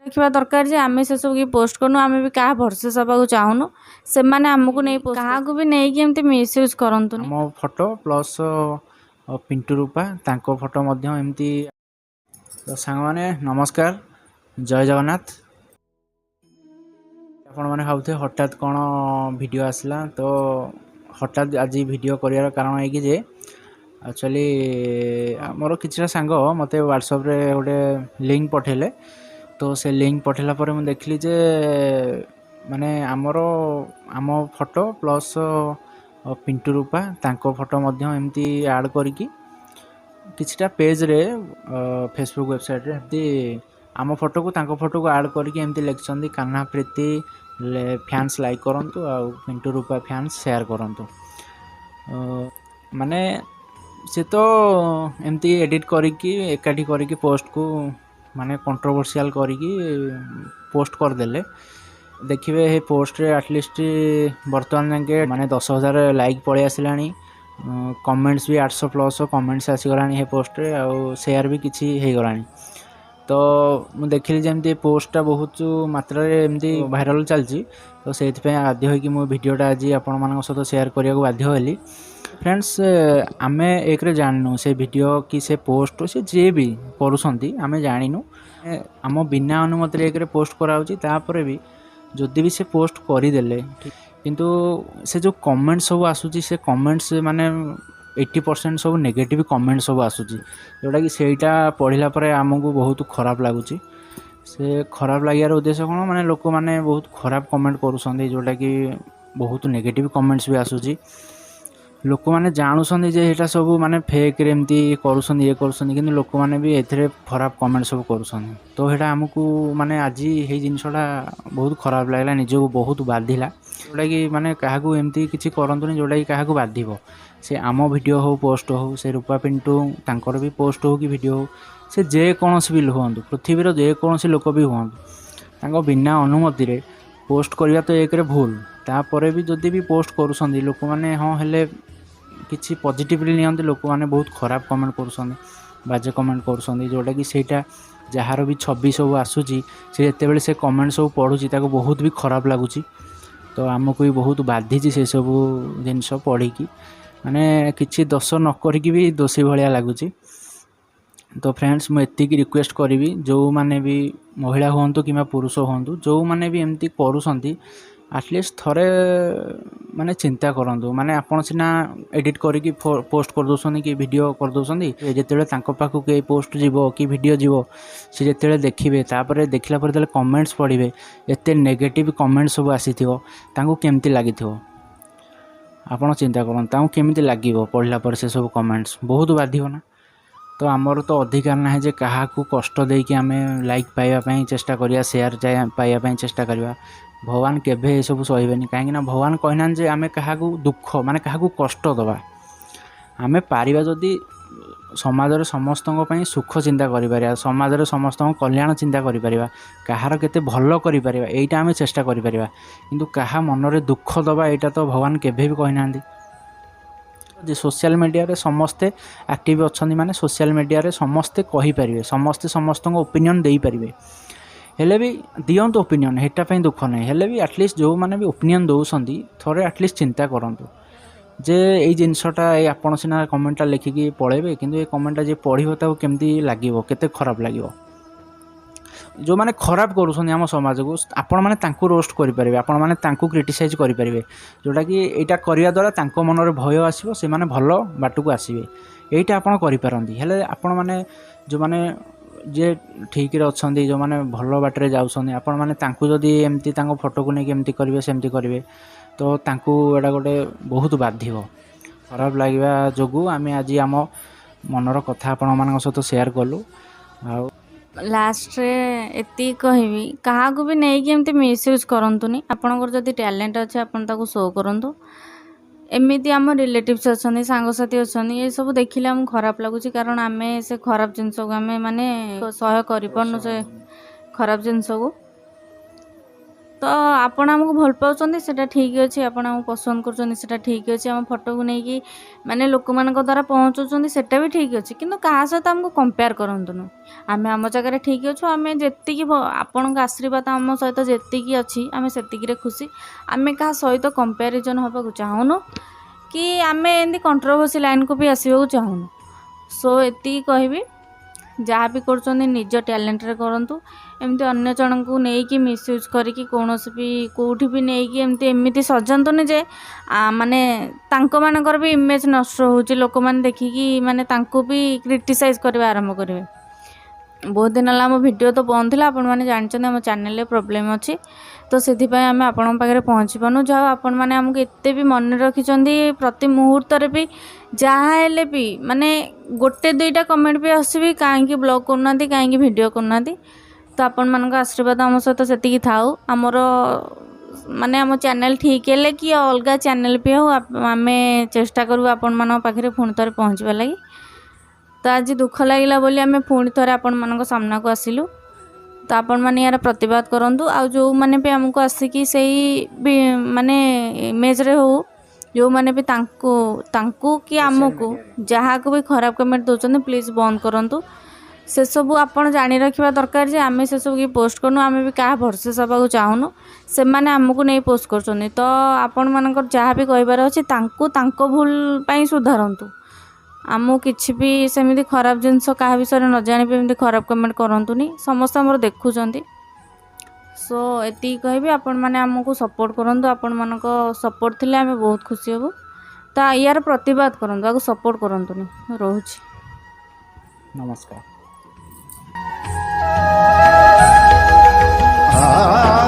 ରଖିବା ଦରକାର ଯେ ଆମେ ସେସବୁ କି ପୋଷ୍ଟ କରୁନୁ। ଆମେ ବି କାହା ଭରସା ହେବାକୁ ଚାହୁଁନୁ। ସେମାନେ ଆମକୁ ନେଇ, କାହାକୁ ବି ନେଇକି ଏମିତି ମିସୟୁଜ୍ କରନ୍ତୁନି। ଆମ ଫଟୋ ପ୍ଲସ୍ ପିଣ୍ଟୁ ରୂପା ତାଙ୍କ ଫଟୋ ମଧ୍ୟ ଏମିତି। ତ ସାଙ୍ଗମାନେ, ନମସ୍କାର, ଜୟ ଜଗନ୍ନାଥ। ଆପଣମାନେ ଭାବୁଥିବେ ହଠାତ୍ କ'ଣ ଭିଡ଼ିଓ ଆସିଲା। ତ ହଠାତ୍ ଆଜି ଭିଡ଼ିଓ କରିବାର କାରଣ ଏଇକି ଯେ ଆକ୍ଚୁଆଲି ମୋର କିଛିଟା ସାଙ୍ଗ ମୋତେ ହ୍ୱାଟ୍ସଆପ୍ରେ ଗୋଟେ ଲିଙ୍କ୍ ପଠାଇଲେ। ତ ସେ ଲିଙ୍କ୍ ପଠାଇଲା ପରେ ମୁଁ ଦେଖିଲି ଯେ ମାନେ ଆମ ଫଟୋ ପ୍ଲସ୍ ପିଣ୍ଟୁ ରୂପା ତାଙ୍କ ଫଟୋ ମଧ୍ୟ ଏମିତି ଆଡ଼୍ କରିକି କିଛିଟା ପେଜ୍ରେ, ଫେସବୁକ୍ ୱେବସାଇଟ୍ରେ ଏମିତି ଆମ ଫଟୋକୁ, ତାଙ୍କ ଫଟୋକୁ ଆଡ଼୍ କରିକି ଏମିତି ଲେଖିଛନ୍ତି, "କାହ୍ନା ପ୍ରୀତି ଫ୍ୟାନ୍ସ ଲାଇକ୍ କରନ୍ତୁ ଆଉ ପିଣ୍ଟୁ ରୂପା ଫ୍ୟାନ୍ସ ସେୟାର କରନ୍ତୁ।" ମାନେ ସେ ତ ଏମିତି ଏଡ଼ିଟ୍ କରିକି, ଏକାଠି କରିକି ପୋଷ୍ଟକୁ ମାନେ କଣ୍ଟ୍ରୋଭର୍ସିଆଲ୍ କରିକି ପୋଷ୍ଟ କରିଦେଲେ। ଦେଖିବେ, ଏ ପୋଷ୍ଟରେ ଆଟଲିଷ୍ଟ ବର୍ତ୍ତମାନ ଯାକେ ମାନେ 10,000 ଲାଇକ୍ ପଳେଇ ଆସିଲାଣି, କମେଣ୍ଟସ୍ ବି 800 ପ୍ଲସ୍ କମେଣ୍ଟସ୍ ଆସିଗଲାଣି ଏ ପୋଷ୍ଟରେ, ଆଉ ସେୟାର ବି କିଛି ହେଇଗଲାଣି। ତ ମୁଁ ଦେଖିଲି ଯେମିତି ଏ ପୋଷ୍ଟଟା ବହୁତ ମାତ୍ରାରେ ଏମିତି ଭାଇରାଲ୍ ଚାଲିଛି, ତ ସେଇଥିପାଇଁ ବାଧ୍ୟ ହୋଇକି ମୁଁ ଭିଡ଼ିଓଟା ଆଜି ଆପଣମାନଙ୍କ ସହିତ ସେୟାର କରିବାକୁ ବାଧ୍ୟ ହେଲି। ଫ୍ରେଣ୍ଡସ୍, ଆମେ ଏକରେ ଜାଣିନୁ ସେ ଭିଡ଼ିଓ କି ସେ ପୋଷ୍ଟ ସେ ଯିଏ ବି କରୁଛନ୍ତି, ଆମେ ଜାଣିନୁ। ଆମ ବିନା ଅନୁମତିରେ ଏକରେ ପୋଷ୍ଟ କରାହେଉଛି। ତାପରେ ବି ଯଦି ବି ସେ ପୋଷ୍ଟ କରିଦେଲେ, କିନ୍ତୁ ସେ ଯେଉଁ କମେଣ୍ଟ ସବୁ ଆସୁଛି, ସେ କମେଣ୍ଟସ୍ ମାନେ 80% ସବୁ ନେଗେଟିଭ୍ କମେଣ୍ଟ ସବୁ ଆସୁଛି, ଯେଉଁଟାକି ସେଇଟା ପଢ଼ିଲା ପରେ ଆମକୁ ବହୁତ ଖରାପ ଲାଗୁଛି। ସେ ଖରାପ ଲାଗିବାର ଉଦ୍ଦେଶ୍ୟ କ'ଣ? ମାନେ ଲୋକମାନେ ବହୁତ ଖରାପ କମେଣ୍ଟ କରୁଛନ୍ତି, ଯେଉଁଟାକି ବହୁତ ନେଗେଟିଭ୍ କମେଣ୍ଟସ୍ ବି ଆସୁଛି। ଲୋକମାନେ ଜାଣୁଛନ୍ତି ଯେ ଏଇଟା ସବୁ ମାନେ ଫେକ୍ରେ ଏମିତି କରୁଛନ୍ତି, ଇଏ କରୁଛନ୍ତି, କିନ୍ତୁ ଲୋକମାନେ ବି ଏଥିରେ ଖରାପ କମେଣ୍ଟ ସବୁ କରୁଛନ୍ତି। ତ ସେଇଟା ଆମକୁ ମାନେ ଆଜି ସେଇ ଜିନିଷଟା ବହୁତ ଖରାପ ଲାଗିଲା, ନିଜକୁ ବହୁତ ବାଧିଲା, ଯେଉଁଟାକି ମାନେ କାହାକୁ ଏମିତି କିଛି କରନ୍ତୁନି ଯେଉଁଟାକି କାହାକୁ ବାଧିବ। ସେ ଆମ ଭିଡ଼ିଓ ହଉ, ପୋଷ୍ଟ ହଉ, ସେ ରୂପା ପିଣ୍ଟୁ ତାଙ୍କର ବି ପୋଷ୍ଟ ହଉ କି ଭିଡ଼ିଓ ହଉ, ସେ ଯେକୌଣସି ବି ହୁଅନ୍ତୁ, ପୃଥିବୀର ଯେକୌଣସି ଲୋକ ବି ହୁଅନ୍ତୁ, ତାଙ୍କ ବିନା ଅନୁମତିରେ ପୋଷ୍ଟ କରିବା ତ ଏକରେ ଭୁଲ। ତାପରେ ବି ଯଦି ବି ପୋଷ୍ଟ କରୁଛନ୍ତି ଲୋକମାନେ, ହଁ, ହେଲେ କିଛି ପଜିଟିଭଲି ନିଅନ୍ତି। ଲୋକମାନେ ବହୁତ ଖରାପ କମେଣ୍ଟ କରୁଛନ୍ତି, ବାଜେ କମେଣ୍ଟ କରୁଛନ୍ତି, ଯେଉଁଟାକି ସେଇଟା ଯାହାର ବି ଛବି ସବୁ ଆସୁଛି, ସେ ଯେତେବେଳେ ସେ କମେଣ୍ଟ ସବୁ ପଢ଼ୁଛି, ତାକୁ ବହୁତ ବି ଖରାପ ଲାଗୁଛି। ତ ଆମକୁ ବି ବହୁତ ବାଧିଛି ସେସବୁ ଜିନିଷ ପଢ଼ିକି, ମାନେ କିଛି ଦୋଷ ନ କରିକି ବି ଦୋଷୀ ଭଳିଆ ଲାଗୁଛି। ତ ଫ୍ରେଣ୍ଡସ୍, ମୁଁ ଏତିକି ରିକ୍ୱେଷ୍ଟ କରିବି, ଯେଉଁମାନେ ବି ମହିଳା ହୁଅନ୍ତୁ କିମ୍ବା ପୁରୁଷ ହୁଅନ୍ତୁ, ଯେଉଁମାନେ ବି ଏମିତି କରୁଛନ୍ତି, ଆଟଲିଷ୍ଟ ଥରେ ମାନେ ଚିନ୍ତା କରନ୍ତୁ। ମାନେ ଆପଣ ସିନା ଏଡ଼ିଟ୍ କରିକି ପୋଷ୍ଟ କରିଦେଉଛନ୍ତି କି ଭିଡ଼ିଓ କରିଦେଉଛନ୍ତି, ଯେତେବେଳେ ତାଙ୍କ ପାଖକୁ ଏଇ ପୋଷ୍ଟ ଯିବ କି ଭିଡ଼ିଓ ଯିବ, ସେ ଯେତେବେଳେ ଦେଖିବେ, ତାପରେ ଦେଖିଲା ପରେ ଯେତେବେଳେ କମେଣ୍ଟସ୍ ପଢ଼ିବେ, ଏତେ ନେଗେଟିଭ୍ କମେଣ୍ଟ ସବୁ ଆସିଥିବ, ତାଙ୍କୁ କେମିତି ଲାଗିଥିବ ଆପଣ ଚିନ୍ତା କରନ୍ତୁ। ତାଙ୍କୁ କେମିତି ଲାଗିବ ପଢ଼ିଲା ପରେ ସେସବୁ କମେଣ୍ଟସ୍? ବହୁତ ବାଧିବ ନା? ତ ଆମର ତ ଅଧିକାର ନାହିଁ ଯେ କାହାକୁ କଷ୍ଟ ଦେଇକି ଆମେ ଲାଇକ୍ ପାଇବା ପାଇଁ ଚେଷ୍ଟା କରିବା, ସେୟାର ପାଇବା ପାଇଁ ଚେଷ୍ଟା କରିବା। ଭଗବାନ କେବେ ଏସବୁ ସହିବେନି, କାହିଁକିନା ଭଗବାନ କହିନାହାନ୍ତି ଯେ ଆମେ କାହାକୁ ଦୁଃଖ, ମାନେ କାହାକୁ କଷ୍ଟ ଦେବା। ଆମେ ପାରିବା ଯଦି ସମାଜରେ ସମସ୍ତଙ୍କ ପାଇଁ ସୁଖ ଚିନ୍ତା କରିପାରିବା, ସମାଜରେ ସମସ୍ତଙ୍କ କଲ୍ୟାଣ ଚିନ୍ତା କରିପାରିବା, କାହାର କେତେ ଭଲ କରିପାରିବା, ଏଇଟା ଆମେ ଚେଷ୍ଟା କରିପାରିବା। କିନ୍ତୁ କାହା ମନରେ ଦୁଃଖ ଦେବା, ଏଇଟା ତ ଭଗବାନ କେବେ ବି କହିନାହାନ୍ତି। ଯେ ସୋସିଆଲ ମିଡ଼ିଆରେ ସମସ୍ତେ ଆକ୍ଟିଭ୍ ଅଛନ୍ତି, ମାନେ ସୋସିଆଲ ମିଡ଼ିଆରେ ସମସ୍ତେ କହିପାରିବେ, ସମସ୍ତେ ସମସ୍ତଙ୍କ ଓପିନିଅନ୍ ଦେଇପାରିବେ। ହେଲେ ବି ଦିଅନ୍ତୁ ଓପିନିଅନ୍, ହେଟା ପାଇଁ ଦୁଃଖ ନାହିଁ। ହେଲେ ବି ଆଟଲିଷ୍ଟ ଯେଉଁମାନେ ବି ଓପିନିଅନ୍ ଦେଉଛନ୍ତି, ଥରେ ଆଟଲିଷ୍ଟ ଚିନ୍ତା କରନ୍ତୁ ଯେ ଏଇ ଜିନିଷଟା, ଏଇ ଆପଣ ସିନା କମେଣ୍ଟଟା ଲେଖିକି ପଳେଇବେ, କିନ୍ତୁ ଏ କମେଣ୍ଟଟା ଯିଏ ପଢ଼ିବ ତାକୁ କେମିତି ଲାଗିବ, କେତେ ଖରାପ ଲାଗିବ। ଯେଉଁମାନେ ଖରାପ କରୁଛନ୍ତି ଆମ ସମାଜକୁ, ଆପଣମାନେ ତାଙ୍କୁ ରୋଷ୍ଟ କରିପାରିବେ, ଆପଣମାନେ ତାଙ୍କୁ କ୍ରିଟିସାଇଜ୍ କରିପାରିବେ, ଯେଉଁଟାକି ଏଇଟା କରିବା ଦ୍ୱାରା ତାଙ୍କ ମନରେ ଭୟ ଆସିବ, ସେମାନେ ଭଲ ବାଟକୁ ଆସିବେ। ଏଇଟା ଆପଣ କରିପାରନ୍ତି। ହେଲେ ଆପଣମାନେ ଯେଉଁମାନେ ଯିଏ ଠିକ୍ରେ ଅଛନ୍ତି, ଯେଉଁମାନେ ଭଲ ବାଟରେ ଯାଉଛନ୍ତି, ଆପଣମାନେ ତାଙ୍କୁ ଯଦି ଏମିତି ତାଙ୍କ ଫଟୋକୁ ନେଇକି ଏମିତି କରିବେ, ସେମିତି କରିବେ, ତ ତାଙ୍କୁ ଏଇଟା ଗୋଟେ ବହୁତ ବାଧିବ। ଖରାପ ଲାଗିବା ଯୋଗୁଁ ଆମେ ଆଜି ଆମ ମନର କଥା ଆପଣମାନଙ୍କ ସହିତ ସେୟାର କଲୁ। ଆଉ ଲାଷ୍ଟରେ ଏତିକି କହିବି, କାହାକୁ ବି ନେଇକି ଏମିତି ମିସୟୁଜ୍ କରନ୍ତୁନି। ଆପଣଙ୍କର ଯଦି ଟ୍ୟାଲେଣ୍ଟ ଅଛି, ଆପଣ ତାକୁ ଶୋ କରନ୍ତୁ। ଏମିତି ଆମ ରିଲେଟିଭ୍ସ ଅଛନ୍ତି, ସାଙ୍ଗସାଥି ଅଛନ୍ତି, ଏସବୁ ଦେଖିଲେ ଆମକୁ ଖରାପ ଲାଗୁଛି, କାରଣ ଆମେ ସେ ଖରାପ ଜିନିଷକୁ ଆମେ ମାନେ ସହ୍ୟ କରିପାରୁନୁ ସେ ଖରାପ ଜିନିଷକୁ। ତ ତ ଆପଣ ଆମକୁ ଭଲ ପାଉଛନ୍ତି, ସେଇଟା ଠିକ୍ ଅଛି। ଆପଣ ଆମକୁ ପସନ୍ଦ କରୁଛନ୍ତି, ସେଇଟା ଠିକ୍ ଅଛି। ଆମ ଫଟୋକୁ ନେଇକି ମାନେ ଲୋକମାନଙ୍କ ଦ୍ୱାରା ପହଞ୍ଚଉଛନ୍ତି, ସେଇଟା ବି ଠିକ୍ ଅଛି। କିନ୍ତୁ କାହା ସହିତ ଆମକୁ କମ୍ପେୟାର କରନ୍ତୁନି। ଆମେ ଆମ ଜାଗାରେ ଠିକ୍ ଅଛୁ। ଆମେ ଯେତିକି ଆପଣଙ୍କ ଆଶୀର୍ବାଦ ଆମ ସହିତ ଯେତିକି ଅଛି, ଆମେ ସେତିକିରେ ଖୁସି। ଆମେ କାହା ସହିତ କମ୍ପାରିଜନ୍ ହେବାକୁ ଚାହୁଁନୁ କି ଆମେ ଏମିତି କଣ୍ଟ୍ରୋଭର୍ସି ଲାଇନ୍କୁ ବି ଆସିବାକୁ ଚାହୁଁନୁ। ସୋ ଏତିକି କହିବି, ଯାହା ବି କରୁଛନ୍ତି ନିଜ ଟ୍ୟାଲେଣ୍ଟରେ କରନ୍ତୁ। ଏମିତି ଅନ୍ୟ ଜଣଙ୍କୁ ନେଇକି ମିସୟୁଜ୍ କରିକି କୌଣସି ବି କେଉଁଠି ବି ନେଇକି ଏମିତି ଏମିତି ସଜାନ୍ତୁନି ଯେ ମାନେ ତାଙ୍କମାନଙ୍କର ବି ଇମେଜ୍ ନଷ୍ଟ ହେଉଛି। ଲୋକମାନେ ଦେଖିକି ମାନେ ତାଙ୍କୁ ବି କ୍ରିଟିସାଇଜ୍ କରିବା ଆରମ୍ଭ କରିବେ। ବହୁତ ଦିନ ହେଲା ଆମ ଭିଡ଼ିଓ ତ ବନ୍ଦ ଥିଲା। ଆପଣମାନେ ଜାଣିଛନ୍ତି, ଆମ ଚ୍ୟାନେଲରେ ପ୍ରୋବ୍ଲେମ୍ ଅଛି, ତ ସେଥିପାଇଁ ଆମେ ଆପଣଙ୍କ ପାଖରେ ପହଞ୍ଚି ପାରୁନୁ। ଯାହା ହଉ, ଆପଣମାନେ ଆମକୁ ଏତେ ବି ମନେ ରଖିଛନ୍ତି। ପ୍ରତି ମୁହୂର୍ତ୍ତରେ ବି ଯାହା ହେଲେ ବି ମାନେ ଗୋଟେ ଦୁଇଟା କମେଣ୍ଟ ବି ଆସିବି, କାହିଁକି ବ୍ଲଗ୍ କରୁନାହାନ୍ତି, କାହିଁକି ଭିଡ଼ିଓ କରୁନାହାନ୍ତି। ତ ଆପଣମାନଙ୍କ ଆଶୀର୍ବାଦ ଆମ ସହିତ ସେତିକି ଥାଉ। ଆମର ମାନେ ଆମ ଚ୍ୟାନେଲ୍ ଠିକ୍ ହେଲେ କି ଅଲଗା ଚ୍ୟାନେଲ୍ ବି ହଉ, ଆମେ ଚେଷ୍ଟା କରିବୁ ଆପଣମାନଙ୍କ ପାଖରେ ପୁଣି ଥରେ ପହଞ୍ଚିବା ଲାଗି। ତ ଆଜି ଦୁଃଖ ଲାଗିଲା ବୋଲି ଆମେ ପୁଣି ଥରେ ଆପଣମାନଙ୍କ ସାମ୍ନାକୁ ଆସିଲୁ। ତ ଆପଣମାନେ ୟାର ପ୍ରତିବାଦ କରନ୍ତୁ। ଆଉ ଯେଉଁମାନେ ବି ଆମକୁ ଆସିକି ସେଇ ବି ମାନେ ଇମେଜରେ ହଉ, ଯେଉଁମାନେ ବି ତାଙ୍କୁ ତାଙ୍କୁ କି ଆମକୁ ଯାହାକୁ ବି ଖରାପ କମେଣ୍ଟ ଦେଉଛନ୍ତି, ପ୍ଲିଜ୍ ବନ୍ଦ କରନ୍ତୁ ସେସବୁ। ଆପଣ ଜାଣି ରଖିବା ଦରକାର ଯେ ଆମେ ସେସବୁ କି ପୋଷ୍ଟ କରୁନୁ। ଆମେ ବି କାହା ଭରସା ହେବାକୁ ଚାହୁଁନୁ। ସେମାନେ ଆମକୁ ନେଇ ପୋଷ୍ଟ କରୁଛନ୍ତି। ତ ଆପଣମାନଙ୍କର ଯାହା ବି କହିବାର ଅଛି, ତାଙ୍କୁ ତାଙ୍କ ଭୁଲ ପାଇଁ ସୁଧାରନ୍ତୁ। ଆମକୁ କିଛି ବି ସେମିତି ଖରାପ ଜିନିଷ କାହା ବିଷୟରେ ନ ଜାଣି ବି ଏମିତି ଖରାପ କମେଣ୍ଟ କରନ୍ତୁନି। ସମସ୍ତେ ଆମର ଦେଖୁଛନ୍ତି। ସୋ ଏତିକି କହିବି, ଆପଣମାନେ ଆମକୁ ସପୋର୍ଟ କରନ୍ତୁ। ଆପଣମାନଙ୍କ ସପୋର୍ଟ ଥିଲେ ଆମେ ବହୁତ ଖୁସି ହେବୁ। ତ ୟାର ପ୍ରତିବାଦ କରନ୍ତୁ, ଆକୁ ସପୋର୍ଟ କରନ୍ତୁନି। ରହୁଛି। ନମସ୍କାର। Ah.